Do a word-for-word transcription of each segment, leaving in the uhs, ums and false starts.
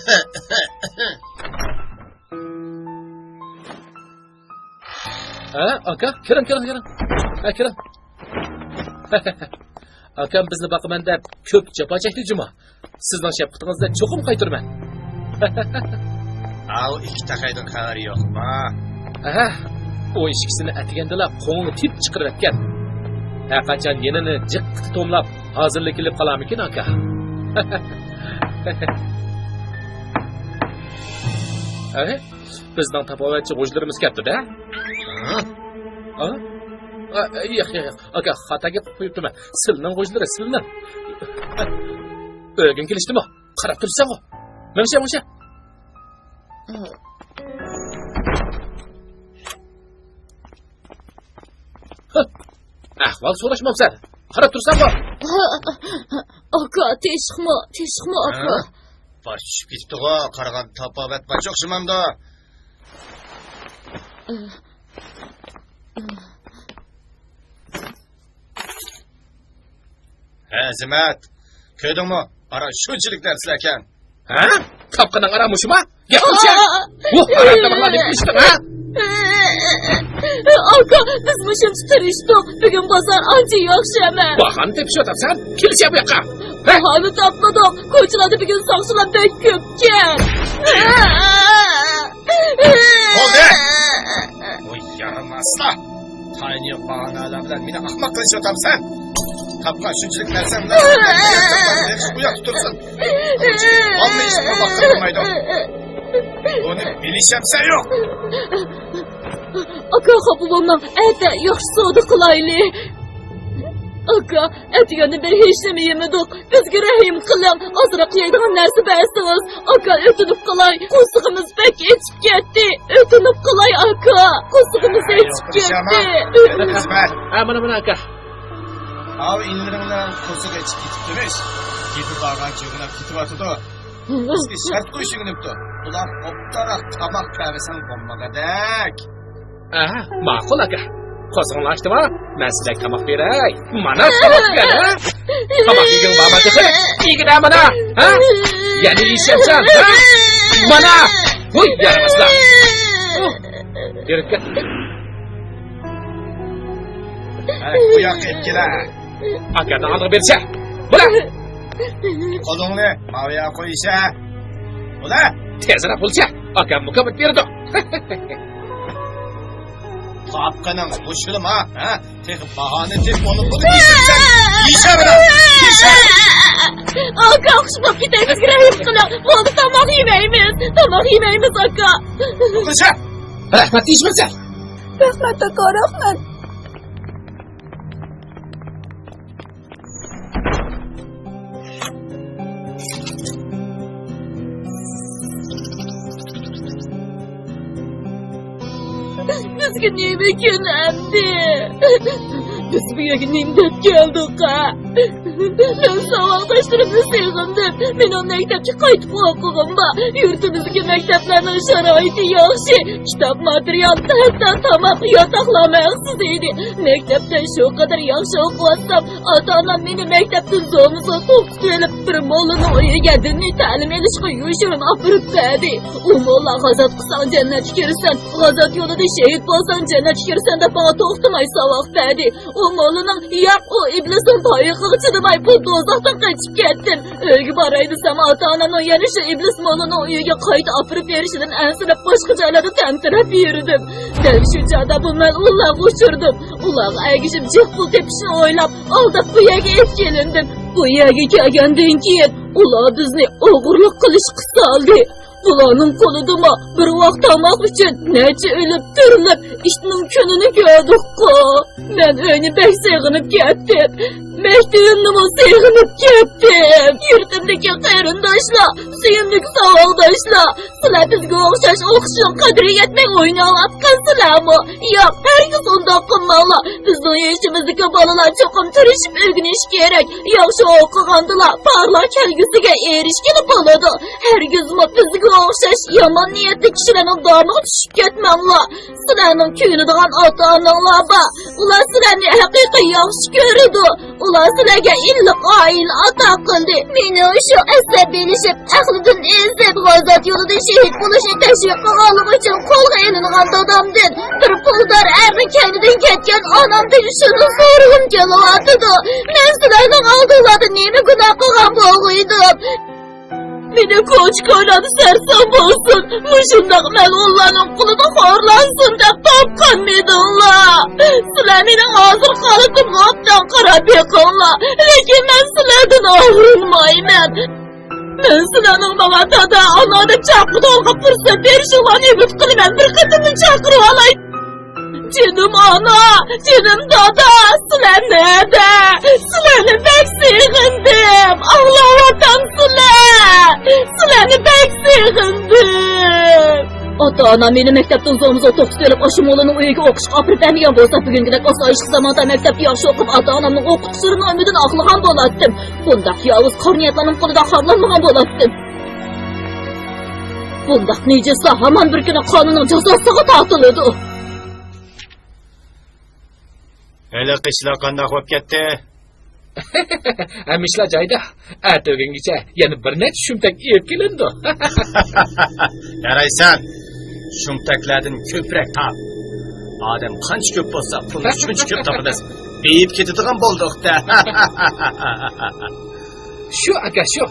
ھە، ئاكا، كىرىڭ، كىرىڭ، كىرىڭ. ھە، كىرىڭ. ئاكام بىزنى باقىمەن دەپ كۆپ جاپا چەكتى جۇما. سىزنىڭ شەپقىتىڭىزنى چوقۇم قايتۇرىمەن. ئاۋۇ ئىككى تاقايدىن خەۋەر يوقما؟ ھە، ئۇ ئىككىسىنى ئەتىگەندىلا قوڭۇڭ تېپىپ چىقىرىۋەتكەن. ھەرقاچان يېنىنى جىق قىتى توملاپ، ھازىرلا كېلىپ قالارمىكىن، ئاكا؟ ھە؟ بىزنىڭ تاپاۋەتچى غوجىلىرىمىز كەپتۇ-دە. ھە؟ ھە؟ ئا، ياق، ياق، ياق. ئاكا، خاتا گەپ قىلىپ قويۇپتىمەن. سىلنىڭ غوجىلىرى، سىلنىڭ. ئۆگۈن كېلىشتىمۇ؟ قاراپ تۇرساڭغۇ. مېڭىشە، مېڭىشە. ھە؟ ئەھۋال سوراشمامسەن. قاراپ تۇرساڭغۇ. ئاكا، تېشىقمۇ، تېشىقمۇ، ئاكا. ھە؟ باش چۈشۈپ كېتىپتىغۇ، قارىغان تاپاۋەت باش ئوخشىمامدۇ؟ ھە، ئەزىمەت، كۆردۈڭمۇ؟ ئارا شۇنچىلىك نەرسىلەركەن. ھە؟ تاپقىنىڭ ئارا مۇشۇما؟ گەپ قىلچە. ۋۇھ، ئارا تاماقلار نېمە قىلىشتىڭ، ھە؟ ئاكا، بىز مۇشۇنچە تىرىشتۇق. بۈگۈن بازار ئانچە ياخشى ئەمەس. باھانە تېپىشىۋاتامسەن؟ كېلىسە بۇ ياققا. ھە؟ باھانە تاپمىدۇق. كوچىلاردا بۈگۈن ساقچىلار بەك كۆپكەن. بولدى! ۋاي يارىماسلار! تايىنى يوق باھانەلەر بىلەن مېنى ئەخمەق قىلىشىۋاتامسەن؟ تاپقان شۇنچىلىك نەرسەڭ بىلەن ئۇ ياقتا تۇرسۇن. ھەممە ئىشقا ۋاقتىڭ بولمايدۇ. بۇنى بىلىشەمسەن يوق. ئاكا، خاپا بولماڭ. ئەتە ياخشى سودا قىلايلى. ئاكا، ئەتىگەندىن بېرى ھېچنېمە يېمىدۇق. بىزگە رەھىم قىلىڭ. ئازراق يەيدىغان نەرسە بەرسىڭىز. ئاكا، ئۆتۈنۈپ قالاي. قورسىقىمىز بەك ئېچىپ كەتتى. ئۆتۈنۈپ قالاي، ئاكا. قورسىقىمىز ئېچىپ كەتتى. ھە، مانا، مانا، ئاكا. ئاۋۇ ئىنىلىرىڭنىڭ قورسىقى ئېچىپ كېتىپتىمىش. گېپى بارغان چېغىنى كېتىۋاتىدۇ. بىزگە شەرت قويۇشۇۋېلىپتۇ. ئۇلار ئوبدانراق تاماق بەرمىسەڭ بولمىغۇدەك. ئەھە، ماقۇل ئاكا. قورسىقىڭلار ئاچتىمۇ؟ مەن سىزگە تاماق بېرەي. مانا تاماق دېگەن، ھە؟ تاماق يېگۈڭ بارمۇ تېخى؟ يېگىنە مانا، ھە؟ يەنە يېيىشەمسەن، ھە؟ مانا! ۋوي، يارىماسلار! يۈرۈپ كەت. ھەي، بۇ ياققا كېلە. ئاكامنىڭ ئالدىغا بېرىشە. بولا. قولۇڭنى ماۋۇ ياققا قويۇشە. بولا. تېزرەك بولسا، ئاكام مۇكاپات بېرىدۇ. قاپقىنىڭ مۇشۇلىما، ھە؟ تېخى باھانە تېپىپ ئۇنى بۇنى دېيىشەمسەن. دېيىشە بىلە. دېيىشە. ئاكا، خۇش بولۇپ كېتەي، بىزگە رەھىم قىلىڭ. بولدى، تاماق يېمەيمىز. تاماق يېمەيمىز، ئاكا. توغرىشە. رەھمەت دېيىشمىسە. رەھمەت، ئاكا، رەھمەت. بىزگە نېمە كۈن ئەمدى؟ بىز بۇ يەرگە نېمە دەپ كەلدۇق، ھە؟ مەن ساۋاقداشلىرىمنى سېغىندىم. مېنىڭ مەكتەپكە قايتىپ ئوقۇغۇم بار. يۇرتىمىزدىكى مەكتەپلەرنىڭ شارائىتى ياخشى. كىتاب، ماتېرىيال، ھەتتا تاماق، ياتاقلارمۇ ھەقسىز ئىدى. مەكتەپتە شۇ قەدەر ياخشى ئوقۇۋاتسام، ئاتا-ئانام مېنى مەكتەپتىن زورمۇ زور توختىتىۋېلىپ، بىر موللىنىڭ ئۆيىگە دىنىي تەلىم ئېلىشقا يوشۇرۇن ئاپىرىپ بەردى. ئۇ موللا، غازات قىلساڭ جەننەتكە كىرىسەن، غازات يولىدا شېھىت بولساڭ جەننەتكە كىرىسەن دەپ ماڭا توختىماي ساۋاق بەردى. ئۇ موللىنىڭ، ياق، ئۇ ئىبلىسنىڭ تايىقىغا چىدىماي بۇ دوزاختىن قېچىپ كەتتىم. ئۆيگە باراي دېسەم، ئاتا-ئانامنىڭ يەنە شۇ ئىبلىس موللىنىڭ ئۆيىگە قايتا ئاپىرىپ بېرىشىدىن ئەنسىرەپ، باشقا جايلاردا تەمتىرەپ يۈردۈم. دەل شۇ چاغدا بۇ مەلئۇنلارغا ئۇچرىدىم. ئۇلارغا ئەگىشىپ، جىق پۇل تېپىشنى ئويلاپ، ئالداپ بۇ يەرگە ئېلىپ كېلىندىم. بۇ يەرگە كەلگەندىن كېيىن، ئۇلار بىزنى ئوغرىلىق قىلىشقا سالدى. بۇلارنىڭ قولىدىمۇ بىر ۋاق تاماق ئۈچۈن نەچچە ئۆلۈپ تىرىلىپ، ئىتنىڭ كۈنىنى كۆردۇققۇ. مەن ئۆينى بەك سېغىنىپ كەتتىم. مەكتىۋىمنىمۇ سېغىنىپ كەتتىم. يۇرتۇمدىكى قېرىنداشلار، سۆيۈملۈك ساۋاقداشلار، سىلەر بىزگە ئوخشاش ئوقۇشنىڭ قەدرىگە يەتمەي ئويناۋاتقانسىلەرمۇ؟ ياق، ھەرگىز ئۇنداق قىلماڭلار. بىزنىڭ يېشىمىزدىكى بالىلار چوقۇم تىرىشىپ ئۆگىنىشى كېرەك. ياخشى ئوقۇغاندىلا پارلاق كەلگۈسىگە ئېرىشكىلى بولىدۇ. ھەرگىزمۇ بىزگە ئوخشاش يامان نىيەتلىك كىشىلەرنىڭ دامىغا چۈشۈپ كەتمەڭلار. سىلەرنىڭ كۆيۈنىدىغان ئاتا-ئاناڭلار بار. ئۇلار سىلەرنى ھەقىقىي ياخشى كۆرىدۇ. ئۇلار سىلەرگە ئىللىق ئائىلە ئاتا قىلدى. مېنىڭ شۇ ئەسەبىيلىشىپ، ئەقلىدىن ئېزىپ، غازات يولىدا شېھىت بولۇشنى تەشۋىق قىلغانلىقى ئۈچۈن قولغا ئېلىنغان دادامدىن، بىر پۇلدار ئەرنىڭ كەينىدىن كەتكەن ئانامدىن شۇنى سورىغۇم كېلىۋاتىدۇ. مەن سىلەرنىڭ ئالدىڭلاردا نېمە گۇناھ قىلغان بولغىيدىم؟ مېنى كوچا-كويلاردا سەرسان بولسۇن، مۇشۇنداق مەلئۇنلارنىڭ قولىدا خورلانسۇن دەپ تاپقانمىدىڭلار؟ سىلەر مېنىڭ ھازىرقى ھالىتىمگە ئوبدان قاراپ بېقىڭلار، لېكىن مەن سىلەردىن ئاغرىنمايمەن. مەن سىلەرنىڭ ماڭا دادا، ئانا دەپ چاقىرىدىغانغا پۇرسەت بېرىشىڭلارنى ئۈمىد قىلىمەن، بىر قېتىملا چاقىرىۋالاي. جېنىم ئانا، جېنىم دادا، سىلەر نەدە؟ سىلەرنى بەك سېغىندىم. ئاڭلاۋاتامسىلەر؟ سىلەرنى بەك سېغىندىم. ئاتا-ئانام مېنى مەكتەپتىن زومزو توختىتىۋېلىپ، ئاشۇ موللىنىڭ ئۆيىگە ئوقۇشقا ئاپىرىپ بەرمىگەن بولسا، بۈگۈنكىدەك ئاسايىشلىق زاماندا مەكتەپتە ياخشى ئوقۇپ، ئاتا-ئانامنىڭ ئوقۇتقۇچىلىرىنىڭ ئۈمىدىنى ئاقلىغان بولاتتىم. بۇنداق ياۋۇز قارا نىيەتلەرنىڭ قولىدا خارلانمىغان بولاتتىم. بۇنداق نىجىسلار ھامان بىر كۈنى قانۇننىڭ جازاسىغا تارتىلىدۇ. ھېلىقى ئىشلار قانداق بولۇپ كەتتى؟ ھەممە ئىشلار جايىدا. ئەتە ئۆگۈنگىچە يەنە بىر نەچچە شۇمتەك ئېلىپ كېلىنىدۇ. يارايسەن، شۇمتەكلەردىن كۆپرەك تاپ. ئادەم قانچە كۆپ بولسا، پۇلنى شۇنچە كۆپ تاپىمىز. بېيىپ كېتىدىغان بولدۇق-دە. شۇ، ئاكا، شۇ.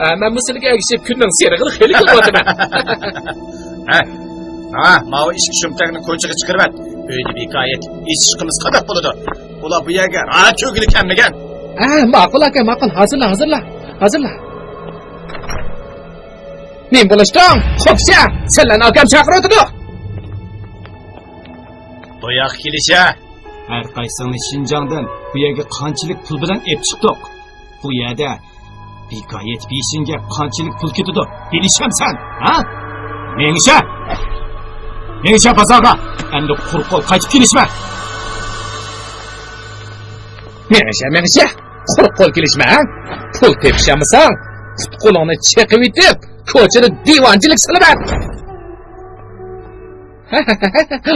ئە، مەنمۇ سىلىگە ئەگىشىپ كۈننىڭ سېرىقىنى خېلى كۆرۈۋاتىمەن. ھە؟ ھە، ماۋۇ ئىككى شۇمتەكنى كوچىغا چىقىرىۋەت. ئۆيدە بىكايەت ئىچىش قىلمىسا قانداق بولىدۇ؟ ئۇلار بۇ يەرگە راھەت يۈرگىلى كەلمىگەن. ھە، ماقۇل ئاكا، ماقۇل. ھازىرلا، ھازىرلا. ھازىرلا. نېمە بولۇشتۇڭ؟ خوپچە، سەنلەرنى ئاكام چاقىرىۋاتىدۇ. بۇ ياققا كېلىشە. ھەر قايسىڭنى شىنجاڭدىن بۇ يەرگە قانچىلىك پۇل بىلەن ئېلىپ چىقتۇق؟ بۇ يەردە بىكايەت بېشىڭگە قانچىلىك پۇل كېتىدۇ، بىلىشەمسەن، ھە؟ مېڭىشە! مېڭىشە بازارغا! ئەمدى قۇرۇق قول قايتىپ كېلىشمە! مېڭىشە، مېڭىشە! قۇرۇق قول كېلىشمە، ھە؟ پۇل تېپىشالمىساڭ، پۇت-قولۇڭنى چېقىۋېتىپ، كوچىدا دىۋانچىلىك سېلىۋەت!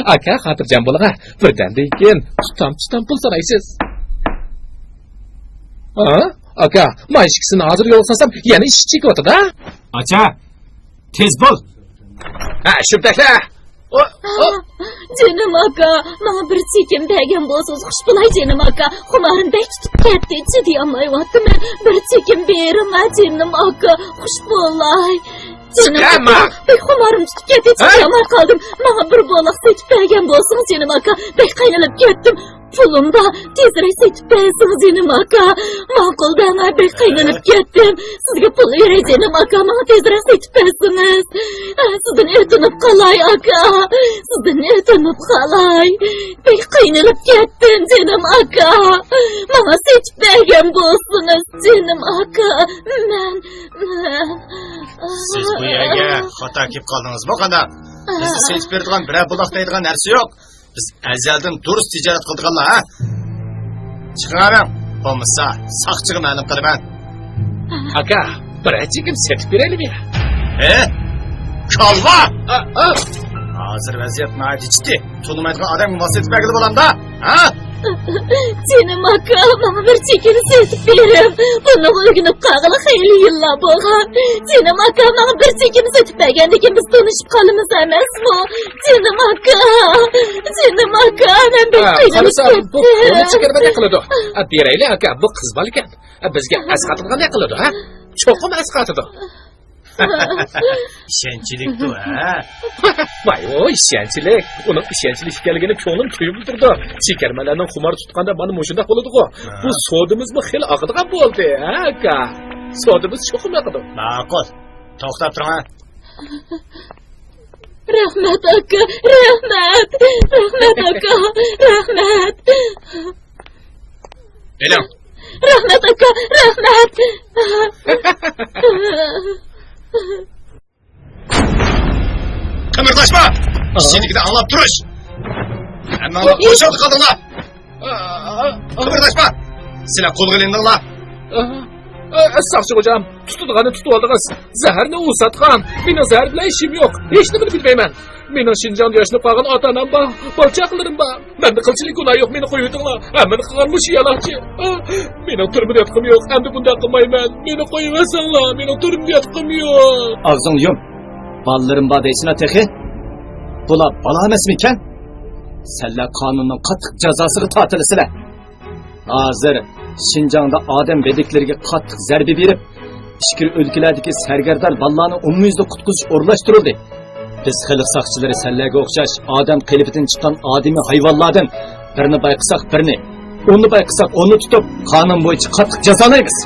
ئاكا، خاتىرجەم بولۇڭ، بىردەمدىن كېيىن تۇتام-تۇتام پۇل سانايسىز. ھە؟ ئاكا، مانا ئىككىسىنى ھازىر يولغا سالسام، يەنە ئىششىپ چېكىۋاتىدۇ. ئاچا، تېز بول. ھە، شۇمتەكلەر. ئو، ئو. جېنىم ئاكا، ماڭا بىر چېكىم بەرگەن بولسىڭىز خۇش بولاي، جېنىم ئاكا. خۇمارىم بەك تۇتۇپ كەتتى، چىدىيالمايۋاتىمەن. بىر چېكىم بېرىڭە، جېنىم ئاكا، خۇش بولاي. جېنىم ئاكا، بەك خۇمارىم تۇتۇپ كەتتى، چىدىيالماي قالدىم. ماڭا بىر بولاق سېتىپ بەرگەن بولسىڭىز، جېنىم ئاكا، بەك قىينىلىپ كەتتىم. پۇلۇم بار، تېزرەك سېتىپ بەرسىڭىز، جېنىم ئاكا. ماقۇل دەڭە، بەك قىينىلىپ كەتتىم. سىزگە پۇل بېرەي، جېنىم ئاكا، ماڭا تېزرەك سېتىپ بەرسىڭىز. سىزدىن ئۆتۈنۈپ قالاي، ئاكا. سىزدىن ئۆتۈنۈپ قالاي. بەك قىينىلىپ كەتتىم، جېنىم ئاكا. ماڭا سېتىپ بەرگەن بولسىڭىز، جېنىم ئاكا. مەن، مەن. سىز بۇ يەرگە خاتا كېلىپ قالدىڭىزمۇ قانداق؟ بىزدە سېتىپ بېرىدىغان بىرەر بولاق دەيدىغان نەرسە يوق. بىز ئەزەلدىن دۇرۇس تىجارەت قىلىدىغانلار، ھە؟ چىقىڭ مەن، بولمىسا ساقچىغا مەلۇم قىلىمەن. ئاكا، بىرەر چېكىم سېتىپ بېرەيلىمۇ يا؟ ھە؟ كالۋا! ئا، ئا! ھازىر ۋەزىيەت ناھايىتى جىددىي. تونۇمايدىغان ئادەمگە مال سېتىپ بەرگىلى بولامدا؟ ھە؟ جېنىم ئاكا، ماڭا بىر چېكىم سېتىپ بېرىڭ. بۇنىڭغا ئۆگىنىپ قالغىلى خېلى يىللار بولغان. جېنىم ئاكا، ماڭا بىر چېكىم سېتىپ بەرگەندىن كېيىن بىز تونۇشۇپ قالىمىز ئەمەسمۇ؟ جېنىم ئاكا، جېنىم ئاكا، مەن بەك ھە، قىينىلىپ قارىسام، بۇ كەتتىم. پۇلنى چېكىرمەن قىلىدۇ. ھە، بېرەيلى ئاكا، بۇ قىز بالىكەن. ھە، بىزگە ئەسقاتىدىغان قىلىدۇ، ھە؟ چوقۇم ئەسقاتىدۇ. ئىشەنچلىكتۇ، ھە؟ ۋاي، ئۇ ئىشەنچلىك. ئۇنىڭ ئىشەنچلىك ئىكەنلىكىنى كۆڭلۈم تۇيۇپ تۇرىدۇ. چېكەرمەنلەرنىڭ خۇمار تۇتقاندا مانا مۇشۇنداق بولىدىغۇ. ھە. بۇ سودىمىزمۇ خېلى ئاقىدىغان بولدى، ھە، ئاكا؟ سودىمىز چوقۇم ئاقىدۇ. ماقۇل. توختاپ تۇرۇڭ، ھە؟ رەھمەت، ئاكا، رەھمەت. رەھمەت، ئاكا، رەھمەت. ئېلىڭ. رەھمەت، ئاكا، رەھمەت. قىمىرداشما! ئىچىدىكىنى ئاڭلاپ تۇرۇش! ھەممىڭلار ئويچاندا قالدىڭلار! قىمىرداشما! سىلەر قولغا ئېلىندىڭلار! ساقچى خوجام، تۇتىدىغاننى تۇتۇۋالدىڭىز. زەھەرنى ئۇ ساتقان. مېنىڭ زەھەر بىلەن ئىشىم يوق. ھېچنېمىنى بىلمەيمەن. مېنىڭ شىنجاڭدا ياشىنىپ قالغان ئاتا-ئانام بار، بالا-چاقىلىرىم بار. مەندە قىلچىلىك گۇناھ يوق، مېنى قويۇۋېتىڭلار. ھەممىنى قىلغان مۇشۇ يالاڭچى. ئا، مېنىڭ تۈرمىدە ياتقۇم يوق، ئەمدى بۇنداق قىلمايمەن. مېنى قويۇۋەتسەڭلار، مېنىڭ تۈرمىدە ياتقۇم يوق. ئاغزىڭنى يۇم. بالىلىرىم بار دەيسىنا تېخى؟ بۇلار بالا ئەمەسمىكەن؟ سەنلەر قانۇننىڭ قاتتىق جازاسىغا تارتىلىسىلەر. ھازىر شىنجاڭدا ئادەم بەدىكلىرىگە قاتتىق زەربە بېرىپ، ئىچكىرى ئۆلكىلەردىكى سەرگەردان بالىلارنى ئومۇميۈزلۈك قۇتقۇزۇش ئورۇنلاشتۇرۇلدى. بىز خەلق ساقچىلىرى سەنلەرگە ئوخشاش ئادەم قېلىپىدىن چىققان ئادىمىي ھايۋانلاردىن بىرنى بايقىساق بىرنى، ئوننى بايقىساق ئوننى تۇتۇپ، قانۇن بويىچە قاتتىق جازالايمىز.